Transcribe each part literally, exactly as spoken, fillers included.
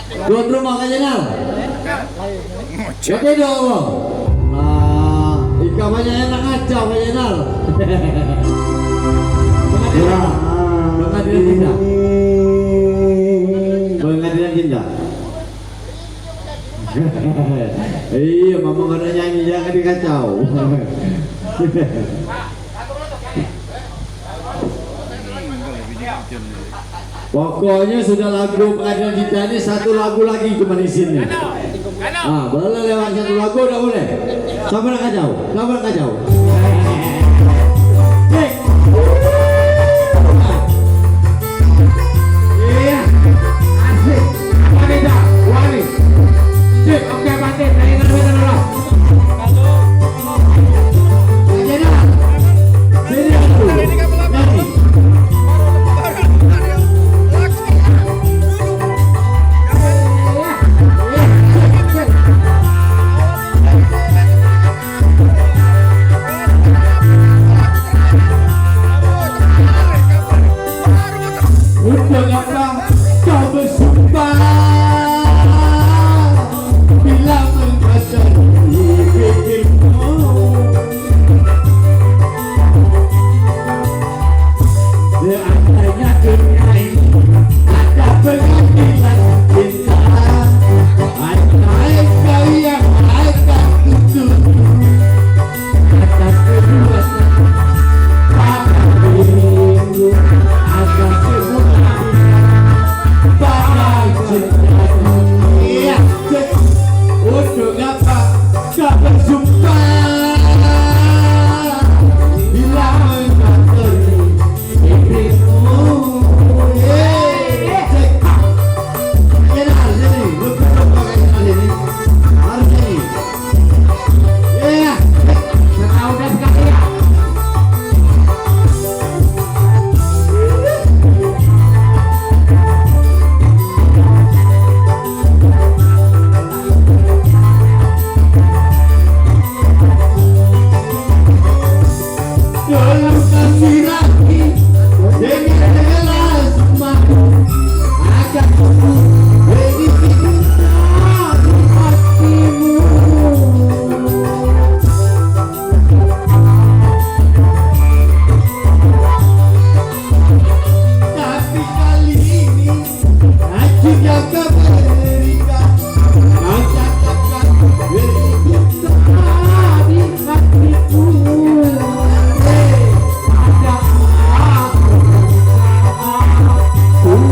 Tuan rumah Kak Jenal. Oke, doa Allah. Nah, ika banyak yang nak ngacau Kak Jenal. Ya. Pengadilan cinta. Pengadilan cinta. Iya, mama kena nyanyi, jangan dikacau. Pokoknyo sudah lagu Pengadilan Cinta ni, satu lagu lagi cuman isinyo. Ah, boleh lewat satu lagu dak boleh? Sabar kacau, sabar kacau. Cek. Iya. Asik. Apa beda? Wani. Sip, oke, Batin. Dari mana dulu? Aja dah. Sini aku. Nyanyi. Untuk apa kau bersumpah bila mengajari bibirmu? Seandainya dunia ini ada pengadilan cinta, andai kau yang akan kutuju atas perbuatan pada dirimu, atas perbuatan pada cintaku. Iya, cek. Untuk apa kau bersumpah bila mengatur Tapi kali ini, racun yang kau berikan, kau cacapkan diri kita di hatiku. Ada apa? Tuan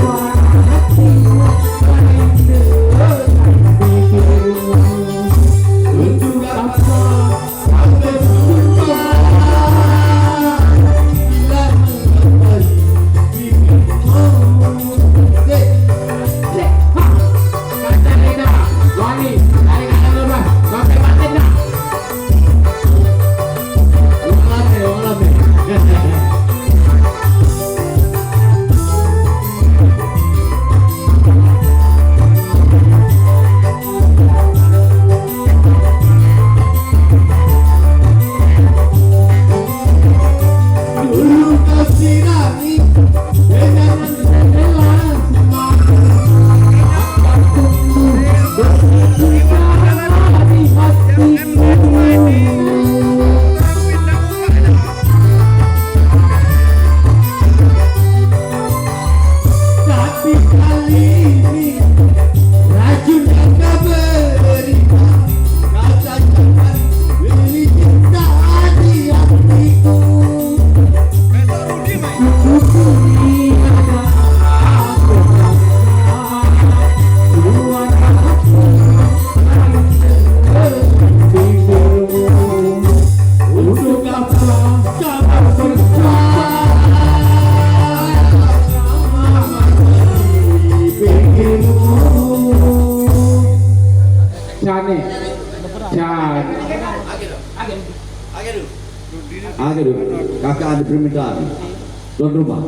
hatiku, main dengan dirimu. Untuk apa? Tapi kali ini racun yang kau berikan, kau cacapkan diri kita di hatiku. Kukurangi ada apa? Tuhan aku. Cani. Cani. Aduh, kakak ada permintaan. Tuan rumah.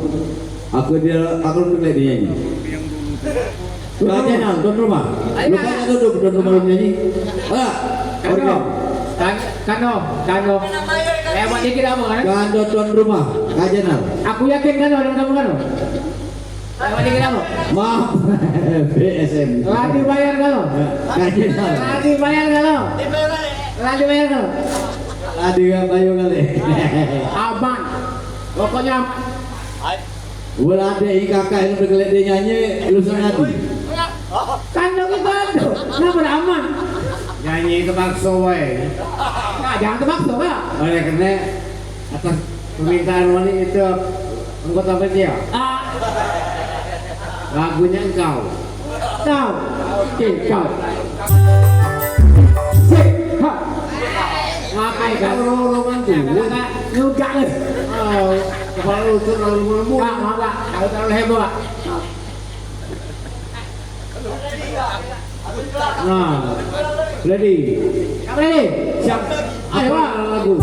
Aku dia, aku nak lihat dia nyanyi. Kak Jenal, tuan rumah. Lu banyak duduk tuan rumah lu nyanyi. Ah, kano, kano, kano. Lewat dikit apa kan? Kano tuan rumah, Kak Jenal. Aku yakin kano, ada kamu kano. Maaf, B S M. Lagi bayar kalu? Lagi bayar kalu? Lagi bayar kalu? Lagi bayar kali. Aman. Pokoknya aman. Wala ade i kakak yang begelek dia nyanyi, lu sengaja. Kan dong itu aduh, kenapa dak aman? Nyanyi itu pakso, woi. Nah, jangan terpaksa, Kak. Oleh kena atas permintaan wani itu anggota panitia. Ah. Lagunya engkau. Kau. Oke, kau. Sik, ha. Ngapain kau? Lolongan dulu. Juga nih. Oh, kepala lu tuh terlalu lembut. Kak, maaf, Kak. Aku terlalu heboh, Kak. Nah, ready. Ready? Siap. Ayo, Wak. Lagu.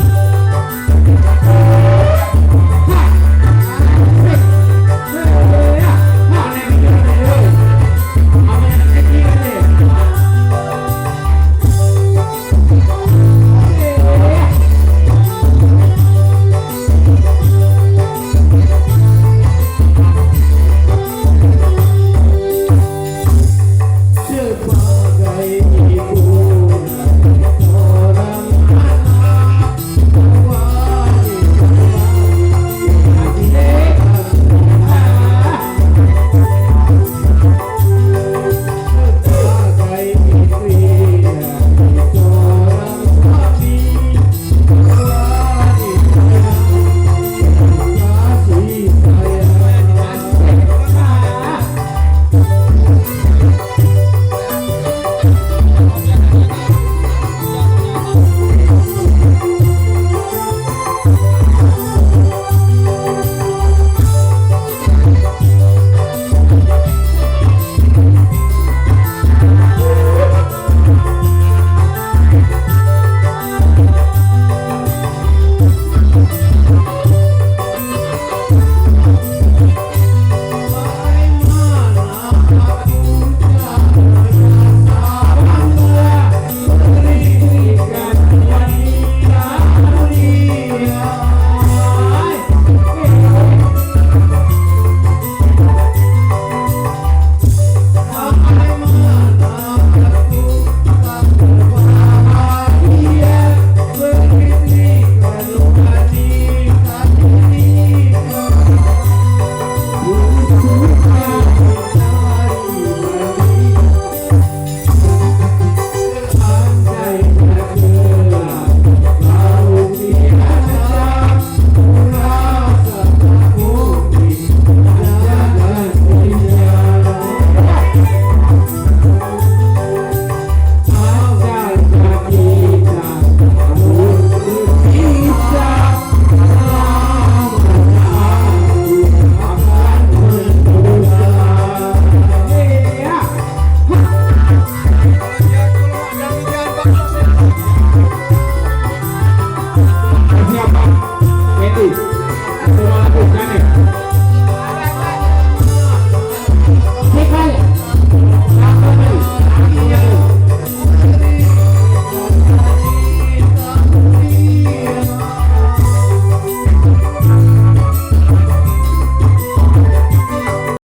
Siapa? Wendy.